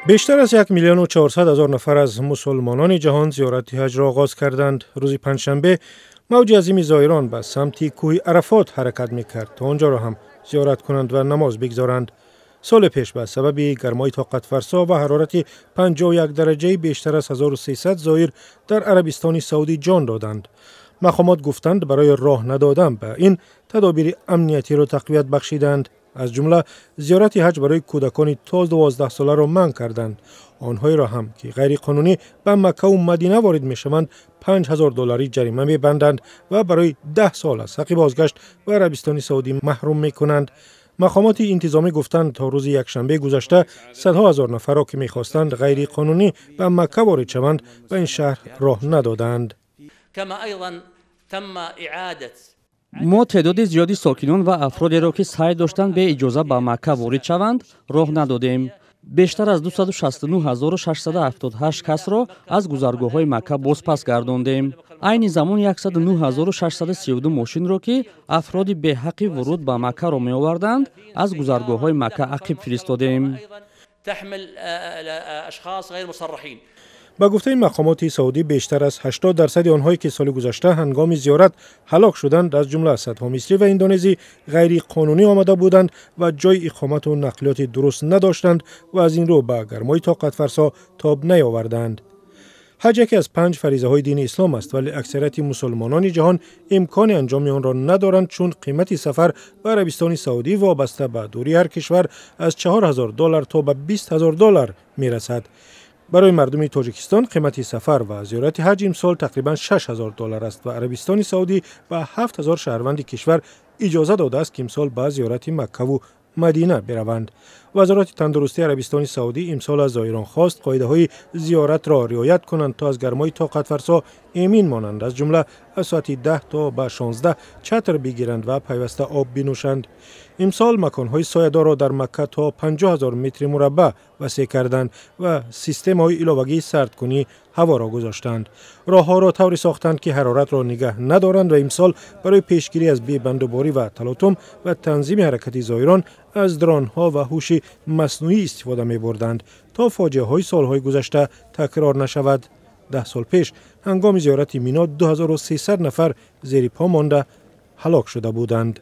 Бештар аз 1 миллиону 400 ҳазор нафар аз мусулмонони ҷаҳон зиёрати ҳаҷро оғоз карданд. Рӯзи панҷшанбе мавҷи азими зоирон ба самти кӯҳи Арафот ҳаракат мекард, то онҷоро ҳам зиёрат кунанд ва намоз бигзоранд. Соли пеш ба сабаби гармои тоқатфарсо ва ҳарорати 51 дараҷаи бештар аз 1300 зоир дар Арабистони Саудӣ ҷон доданд. Мақомот гуфтанд, барои роҳ надодан ба ин тадобири амниятиро тақвият бахшиданд. Аз ҷумла зиёрати ҳаҷ барои кӯдакони то 12 соларо манъ карданд. Онҳоеро ҳам, ки ғайриқонунӣ ба Маккаву Мадина ворид мешаванд, 5000 долларӣ ҷарима мебанданд ва барои 10 сол аз ҳаққи бозгашт ба Арабистони Саудӣ маҳрум мекунанд. Мақомоти интизомӣ гуфтанд, то рӯзи якшанбе гузашта садҳо ҳазор нафарро, ки мехостанд ғайриқонунӣ ба Макка ворид шаванд, ба ин шаҳр роҳ надоданд. Мо теъдоди зиёди сокинон ва афродеро, ки сай доштанд бе иҷоза ба Макка ворид шаванд, роҳ надодем. Бештар аз 269678 касро аз гузаргоҳҳои Макка бозпас гардондем. Айни замон 109632 мошинро, ки афроди беҳаққи вуруд ба Маккаро меоварданд, аз гузаргоҳҳои Макка ақиб фиристодем. Ба гуфтаи мақомоти саудӣ, бештар аз 80% онҳое, ки соли гузашта ҳангоми зиёрат ҳалок шуданд, аз ҷумла садҳо мисрӣ ва индонезӣ, ғайриқонунӣ омада буданд ва ҷойи иқомату нақлиёти дуруст надоштанд ва аз ин рӯ ба гармои тоқатфарсо тоб наёварданд. Ҳаҷ яке аз панҷ фаризаҳои дини ислом аст, вале аксарияти мусулмонони ҷаҳон имкони анҷоми онро надоранд, чун қимати сафар ба Арабистони Саудӣ вобаста ба дурии ҳар кишвар аз 4000 доллар то ба 20 ҳазор доллар мерасад. Барои мардуми Тоҷикистон қимати сафар ва зиёрати ҳаҷ имсол тақрибан 6000 доллар аст ва Арабистони Саудӣ ба 7000 шаҳрванди кишвар иҷоза додааст, ки имсол ба зиёрати Маккаву Мадина бираванд. Вазорати тандурустии Арабистони Саудӣ имсол аз зоирон хост, қоидаҳои зиёратро риоят кунанд, то аз гармои тоқатфарсо эмин монанд. Аз ҷумла аз соати 10 то ба 16 чатр бигиранд ва пайваста об бинӯшанд. Имсол маконҳои соядорро дар Макка то 50 ҳазор метри мураббаъ васеъ карданд ва системаҳои иловагии сардкунии ҳаворо гузоштанд. Роҳҳоро тавре сохтанд, ки ҳароратро нигаҳ надоранд ва имсол барои пешгирӣ аз бебандуборӣ ва талотум ва танзими ҳаракати зоирон аз дронҳо ва ҳуши маснуӣ истифода мебурданд, то фоҷиаҳои солҳои гузашта такрор нашавад. 10 сол пеш ҳангоми зиёрати Мино 2300 нафар зери по монда ҳалок шуда буданд.